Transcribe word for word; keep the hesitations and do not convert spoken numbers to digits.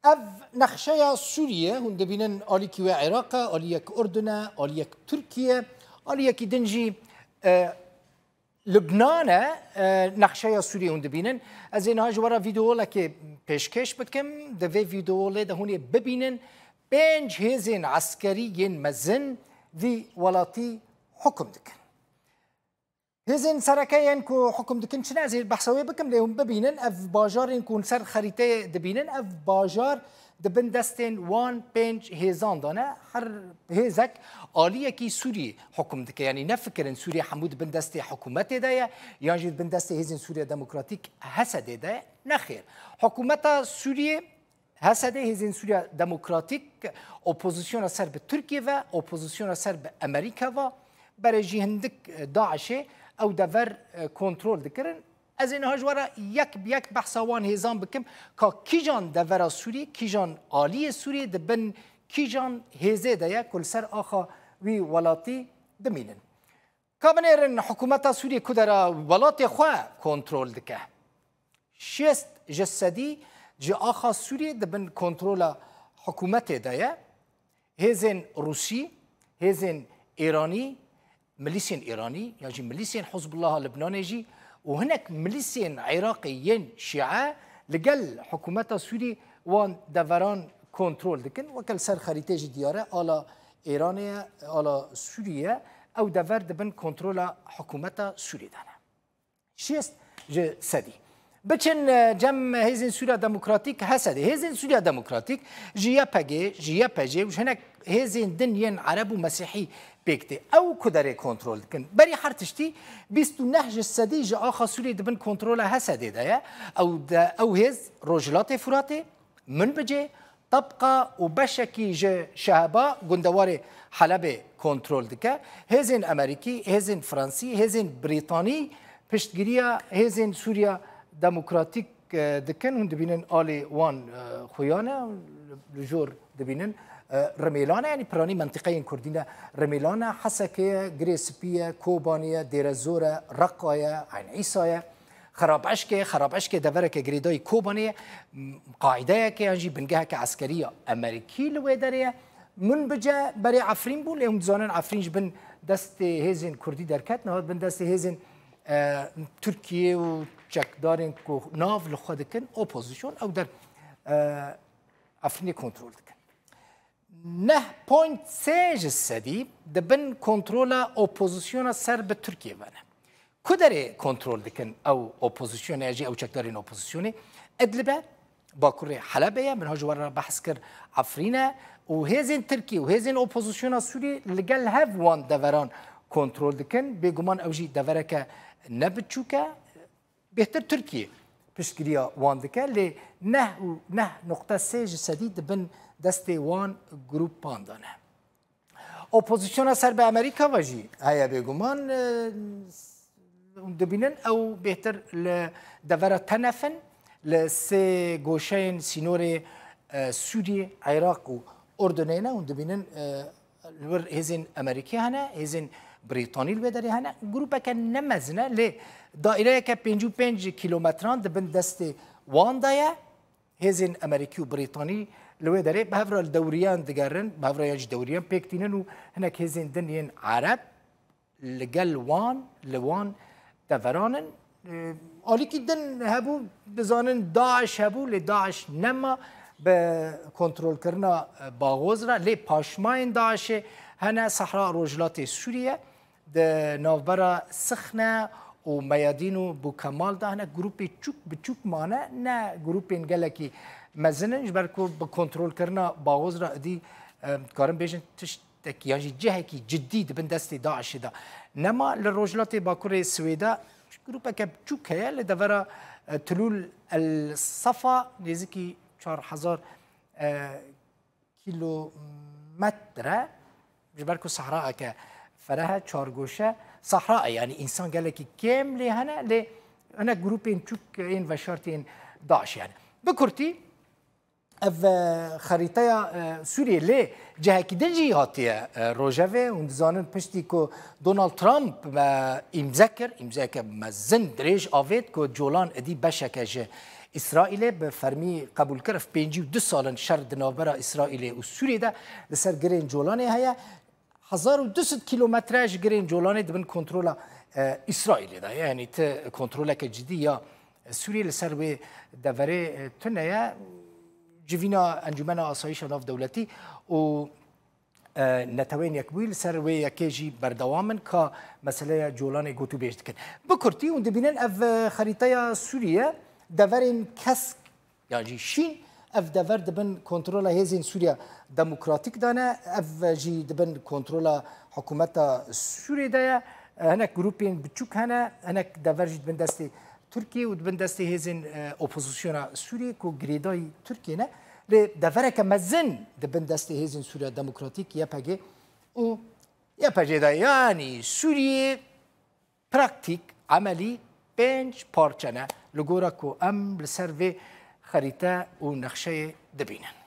Ev nexşeya Sûriyê, hûn dibînin alîkî wê Iraq e, aliyek Urdun e, aliyek Tirkiye, aliyekî din jî, e, Lubnan e, e, nexşeya Sûriyê hûn dibînin. Ez ê niha ji we re vîdeolekê pêşkêş bikim. Di vê vîdeolê de hûn ê bibînin pênc hêzên eskerî yên mezin vî welatî hukum dikin. Hêzên sereke yên ku hukum dikin çi ne? Ez ê behsa wê bikim, lê hûn bibînin, ev bajarên ku hûn ser xerîteyê dibînin, ev bajar di bin destên wan pênc hêzan de ne. Her hêzek aliyekî Sûriyê hukum dike. Yanî nefikirin Sûriye hemû di bin destê hikûmetê de ye, yan jî di bin destê Hêzên Sûriye Demokratîk, H S D'ê de ye. Nexêr. Hikûmeta Sûriyê, H S D, Hêzên Sûriya Demokratîk, opozisyona ser bi Tirkiye ve, opozisyona ser bi Amerîka ve, berê jî hindik, e, DAIŞê ew dever, e, kontrol dikirin. Ez ê niha ji we re yek bi yek behsa wan hêzan bikim, ka kîjan devera Sûriyê, kîjan aliyê Sûriyê di bin kîjan hêzê de ye ku li ser axa wî welatî dimînin. Ka binêrin hikûmeta Sûriyê ku dera welatê xwe kontrol dike. Şêst ji sedî ji axa Sûriyê di bin kontrola hikûmetê de ye. Hêzên Rûsî, hêzên Êranî, milîsên Êranî yan jî milîsên Hizbullaha Libnanê jî û hinek milîsên Iraqê yên Şîe li gel hikûmeta Sûrî wan deveran kontrol dikin. Weke li ser xerîtê jî diyar e, ala Êranê ye, ala Sûrî ye, ew dever di bin kontrola hikûmeta Sûrî de ne. Şêst ji sedî. Biçin, e, cem Hêzên Sûriya Demokratîk, H S D. Hêzên Sûriya Demokratîk ji Y P G, ji Y P G û ji hinek hêzên din yên Ereb û Mesîhî pêk tê. Ew ku derê kontrol dikin. Berî her tiştî bîst û neh ji sedî ji axa Sûriyê di bin kontrola H S D de ye. Ew de, ew hêz Rojhilatê Furatê, Minbicê, Tabqa û beşekî ji Şeheba gundewarê Helebê kontrol dike. Hêzên Amerîkî, hêzên Fransî, hêzên Brîtanî piştgiriya Hêzên Sûriya Demokratîk, e, dikin. Hûn dibînin alê wan, e, xuyan e, li jor dibînin, e, Rimêlan e, yanî piranî mentiqeyên Kurdî ne, Rimêlan e, Heseke ye, Girê Spî ye, Kobanê ye, Dêrezor e, Reqa ye, Eyn Îsa ye. Xerabeşkê, Xerabeşkê devereke girêdayî Kobanê ye, m-, qaîdeyeke yan jî bingeheke eskerî ya Amerîkî li wê derê ye. Minbice berê Efrîn bû, lê hûn dizanin Efrîn ji bin destê hêzên Kurdî derket, niha bin destê hêzên, e, Tirkiye û çekdarên ku nav li xwe dikin, opozîsyon, ew der, e, Efrînê kontrol dikin. Neh point sê ji sedî di bin kontrola opozisyona ser bi Tirkiye ve ne. Ku derê kontrol dikin ew opozisyonê, jî ew çekdarên opozisyonê? Idlib e, bakurê Helebê ye, min ha ji we re behs kir Efrîn e û hêzên Tirkî û hêzên opozisyona Sûrî li gel hev wan deveran kontrol dikin. Bêguman ew jî devereke ne biçûk e. Bêhtir Tirkiye piştgiriya wan dike, lê neh û neh noqte sê ji sedî di bin destê wan grûpan de ne. Opozisyona ser bi Amerîka ve jî heye bêguman, e, dibînin ew bêhtir li devera tenef in, li sê goşeyên sînorê, e, Sûriyê, Iraq û Urdunê ne, hûn dibînin, e, Li wir hêzên Amerîkî hene, hêzên Brîtanî li wê derê hene. Grûpeke ne mezin e, lê daîreyeke pêncî û pênc kilometran di bin destê wan de ye. Hêzên Amerîkî û Brîtanî li wê derê bi hev re li dewriyan digerin, bi hev re yan jî dewriyan pêk tînin û hinek hêzên din yên Ereb li gel wan, li wan deveran in. E, alîkî din hebû, dizanin DAIŞ hebû, lê DAIŞ nema, bi kontrolkirina, e, Baxoz re, lê paşmayên DAIŞê hene Sehra Rojhilatê Sûriye, di navbera Sixne û Meyadîn û Bûkemal de hene grûpê çûk bi çûk mane, ne grûpên gelekî mezin in, ji ber ku bi kontrolkirina Baxoz re idî, e, dikarin bêjin tişt tekî yan jî cihekî cidî di bin destê DAIŞê de nema. Li rojhilatê bakurê Swêda grûpeke biçûk heye li devera, e, Tulûl El Safa, nêzîkî çar hezar, e, kîlometre, ji ber ku sehraeke fereh e, çargoşe sehra e, yanî însan gelekî kêm lê hene, lê hene grûpên çûk yên veşartiyên DAIŞê hene. Bi kurtî, Ev, e, xerîteya, e, Sûriyê lê cihekî din jî hatiye, e, rojevê. Hûn dizanin piştî ku Donald Trump, e, îmze kir, îmzeyeke mezin dirêj avêt ku Colan êdî beşeke ji Îsraîlê bi fermî qebûl kir. Ev pêncî û du sal in şer di navbera Îsraîlê û Sûriyê de li ser girên Colanê heye. Hezar û du sed kîlometre ji girên Colanê di bin kontrola, e, Îsraîlê de ye. Yanî ti kontroleke cidî ya Sûriyê li ser wê deverê, e, tune ye. Civîna Encûmena Asayîşa Navdewletî û, e, Neteweyên Yekbûyî li ser wê yekê jî berdewam in ka meseleya Colanê gotûbêj dikin. Bi kurtî hûn dibînin ev, e, xerîteya Sûriyê, deverên kesk yan jî şîn, ev dever di bin kontrola hêzên Sûriya Demokratîk de ne, ev jî di bin kontrola hikûmeta Sûriyê de ye. E, hinek grûpên biçûk hene, hinek dever jî di bin destê Tirkiyê û di bin destê hêzên, e, opozisyona Sûriyê ku girêdayî Tirkiyê ne. Lê devereke mezin di bin destê hêzên Sûriya Demokratîk, Y P G û Y P G de, yanî Sûriyê praktîk, emelî pênc parçe ne li gora ku em li ser vê xerîte û nexşeyê dibînin.